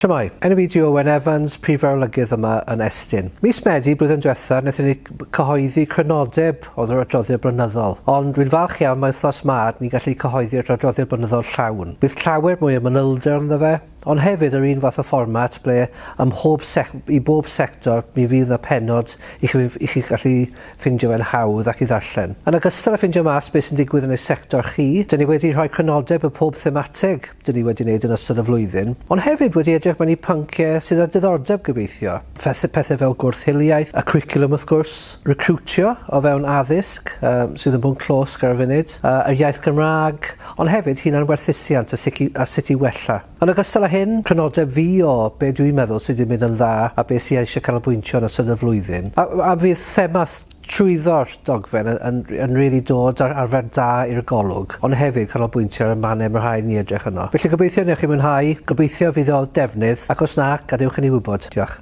Shwmae, enw fi 'di Owen Evans, Prif Arolygydd yma yn Estyn. Mis Medi blwyddyn diwetha wnaethon ni cyhoeddi crynodeb oedd yr adroddiad blynyddol, ond dwi'n falch iawn mae wythnos 'ma ni'n gallu cyhoeddi'r adroddiad blynyddol llawn. Bydd llawer mwy o manylder ynddo fe, ond hefyd yr un fath o fformat ble ym mhob sec- i bob sector mi fydd 'na pennod i chi i chi gallu ffindio fe'n hawdd ac i ddarllen. Yn ogystal â ffindio mas beth sy'n digwydd yn eich sector chi, dyn ni wedi rhoi crynodeb o pob themateg dyn ni wedi wneud yn ystod y flwyddyn, ond hefyd wedi edrych mewn i pynciau sydd â diddordeb gobeithio, pethau fel gwrth-hiliaeth, y cwricwlwm wrth gwrs, recriwtio o fewn addysg, um, sydd yn bwnc closg ar y funud, uh, yr iaith Gymraeg, ond hefyd hunan-werthusiant a sut i, a sut i wella. Yn ogystal â hyn, crynodeb fi o be dwi'n meddwl sydd wedi mynd yn dda a be sydd eisiau canolbwyntio yn ystod y flwyddyn. A, a fydd thema trwyddo'r dogfen yn, yn, yn really dod ar arfer da i'r golwg, ond hefyd canolbwyntio ar y mannau mae rhaid ni edrych yno. Felly gobeithio newch chi mwynhau, gobeithio fydd o defnydd, ac os na, gadewch i ni wybod. Diolch.